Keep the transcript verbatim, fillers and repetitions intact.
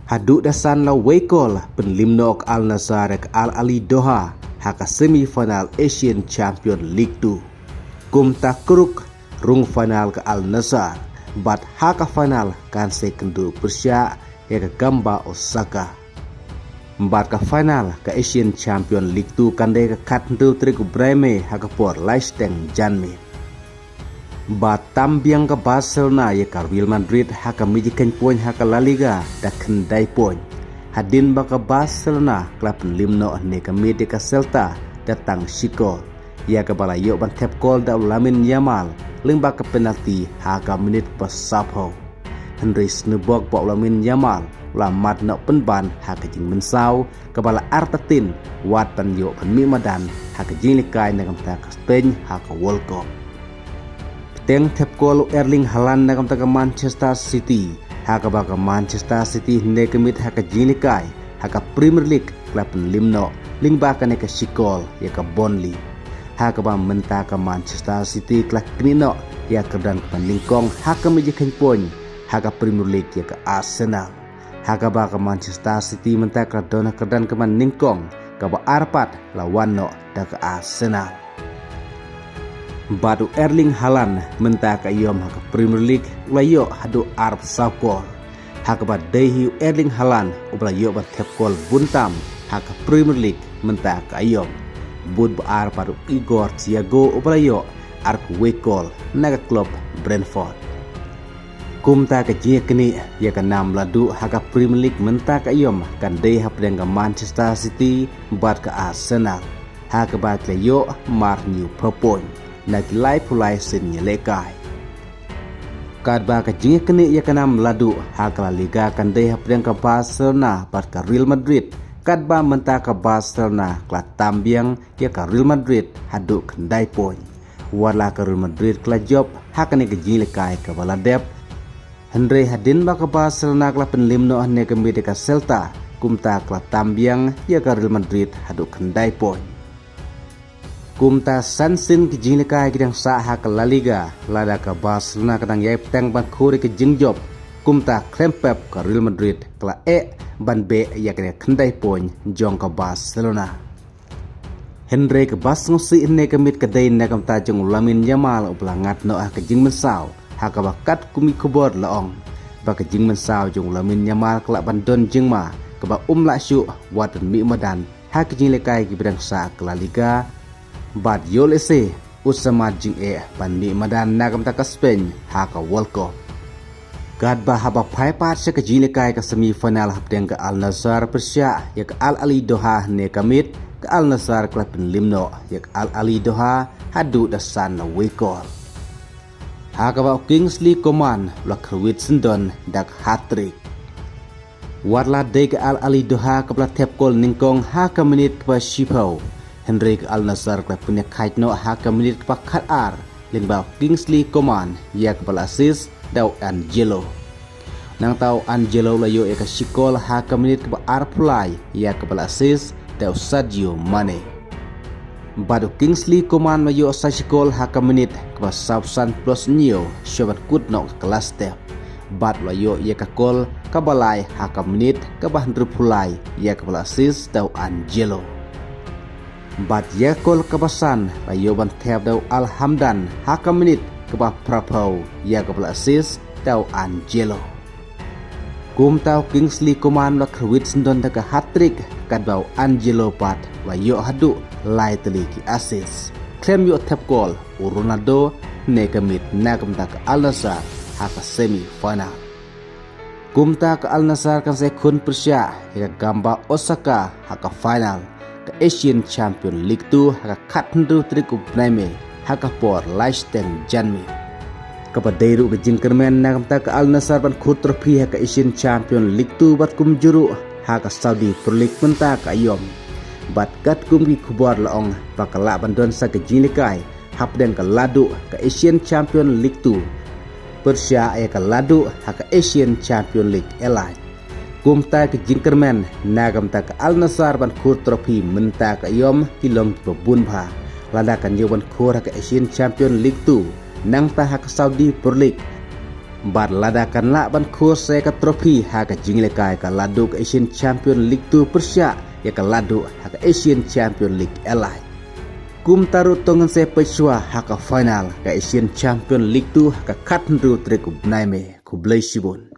Haduh da san la wei kol pynliem noh ka Al Nassr ïa ka Al Ahli Doha ha ka semi final Asian Champion League two. Kumta kruk rung final ka Al Nassr bad ha ka final kan sa ïakynduh pyrshah ïa ka Gamba Osaka. Bad ka final ka Asian Champion League two kan dei ka khathynriew tarik u bnai Mei ha ka por lai shiteng janmiet. Bad tam biang ka Barcelona ïa ka Real Madrid ha ka miej khein point ha ka La Liga da khyndai point. Hadien ba ka Barcelona ka la pynliem noh hynne ka miet ïa ka Celta da tang shi kol, ïa kaba la ïoh ban thep kol da u Lamine Yamal lyngba ka penalty ha ka minit ba saphew. Hynrei sniewbok ba u Lamine Yamal u la mad noh pynban ha ka jingmynsaw kaba la artatien wat ban ïoh ban mih madan ha ka jingïalehkai na ka bynta ka Spain ha ka World Cup. Pyrshah thep kol u Erling Haaland na ka bynta ka Manchester City, ha kaba ka Manchester City hynne ka miet ha ka jingïalehkai ha ka Premier League ka la pynliem noh lyngba kane ka shi kol ïa ka Burnley. Ha kaba mynta ka Manchester City ka la knieh noh ïa ka kyrdan kaba nyngkong ha ka miej khein point ha ka Premier League ïa ka Arsenal. Ha kaba ka Manchester City mynta ka la don ha ka kyrdan kaba nyngkong, kaba ar pat la wan noh da ka Arsenal. Bad u Erling Haaland mynta ka aïom ha ka Premier League u la ïoh haduh arphew saw kol. Ha kaba dei hi u Erling Haaland uba la ïoh ban thep kol bun tam ha ka Premier League mynta ka aïom. Bad ba ar pat u Igor Thiago uba la ïoh arphew wei kol na ka klub Brentford. Kumta ka jingïaknieh ïa ka nam laduh ha ka Premier League mynta ka aïom kan dei hapdeng ka Manchester City bad ka Arsenal, ha kaba ki la ïoh mar hynñiewphew point na ki laiphew lai sien ïalehkai. Katba ka jingïaknieh ïa ka nam laduh ha ka La Liga kan dei hapdeng ka Barcelona bad ka Real Madrid, katba mynta ka Barcelona ka la tam biang ïa ka Real Madrid haduh khyndai point. Wat la ka Real Madrid ka la jop ha kane ka jingïalehkai kaba la dep, hynrei hadien ba ka Barcelona ka la pynliem noh hynne ka miet ïa ka Celta, kumta ka la tam biang ïa ka Real Madrid haduh khyndai point. Kumta san sien ki jingïalehkai ki dang sah ha ka La Liga, lada ka Barcelona ka dang ïai bteng ban khur ïa ka jingjop, kumta khlem pep ka Real Madrid ka la eh ban beh ïa kane ka khyndai point jong ka Barcelona. Hynrei kaba sngewsih hynne ka miet ka dei na ka bynta jong u Lamine Yamal uba la ngat noh ha ka jingmynsaw, ha kaba katkum ki khubor la ong ba ka jingmynsaw jong u Lamine Yamal ka lah ban don jingma kaba um lah shuh wat ban mih madan ha ka jingïalehkai kiba dang sah ha ka La Liga. Bad ïoh lehse u sa mad jingeh ban mih madan na ka bynta ka Spain ha ka World Cup. Katba haba phai pat sha ka jingïalehkai ka semi final hapdeng ka Al Nassr pyrshah ïa ka Al Ahli Doha hynne ka miet, ka Al Nassr ka la pynliem noh ïa ka Al Ahli Doha haduh da san la wei kol. Ha kaba u Kingsley Coman u la kyrwit syndon da ka hat-trick. Wat la dei ka Al Ahli Doha kaba la thep kol nyngkong ha ka minit kaba shiphew, hynrei ka Al Nassr ka la pynïakhaid noh ha ka minit kaba khatar lyngba u Kingsley Coman ïa kaba la assist da u Angelo. Nangta u Angelo u la ïoh ïa ka shi kol ha ka minit kaba arphew lai ïa kaba la assist da u Sadio Mane. Bad u Kingsley Coman u la ïoh sa shi kol ha ka minit kaba sawphew san plus hynñiew shuwa ban kut noh ka kylla step. Bad u la ïoh ïa ka kol kaba lai ha ka minit kaba hynriewphew lai ïa kaba la assist da u Angelo. Bad ïa ka kol kaba san la ïoh ban thep da u Al Hamdan ha ka minit kaba phraphew ïa kaba la assist da u Angelo. Kumta u Kingsley Coman u la kyrwit syndon da ka hat-trick, katba u Angelo pat u la ïoh haduh lai tylli ki assist. Khlem ïoh thep kol u Ronaldo hynne ka miet na ka bynta ka Al Nassr ha ka semi final. Kumta ka Al Nassr kan sa ïakhun pyrshah ïa ka Gamba Osaka ha ka final ka Asian Champion League two ha ka khathynriew tarik u bnai Mei ha ka por lai shiteng janmiet. Kaba dei ruh ka jingkyrmen na ka bynta ka Al Nassr ban khur trophy ha ka Asian Champion League two bad kumjuh ruh ha ka Saudi Pro League mynta ka aïom. Bad katkum ki khubor la ong ba ka lah ban don sa ka jingïalehkai hapdeng ka laduh ka Asian Champion League two pyrshah ïa ka laduh ha ka Asian Champion League Elite. Kumta ki jingkyrmen na ka bynta ka Al Nassr ban khur trophy mynta ka aïom ki long kiba bun bha. Lada kan ïoh ban khur ha ka Asian Champion League two, nangta ha ka Saudi Pro League, Bad lada kan lah ban khus ïa ka trophy ha ka jingïalehkai ka Ladduh ka Asian Champion League two pyrshah ïa ka Ladduh ha ka Asian Champion League Elite. Kumta ruh to ngin sa peit shuwa ha ka final ka Asian Champion League two ha ka khathynriew tarik u bnai May. Khublei shibun.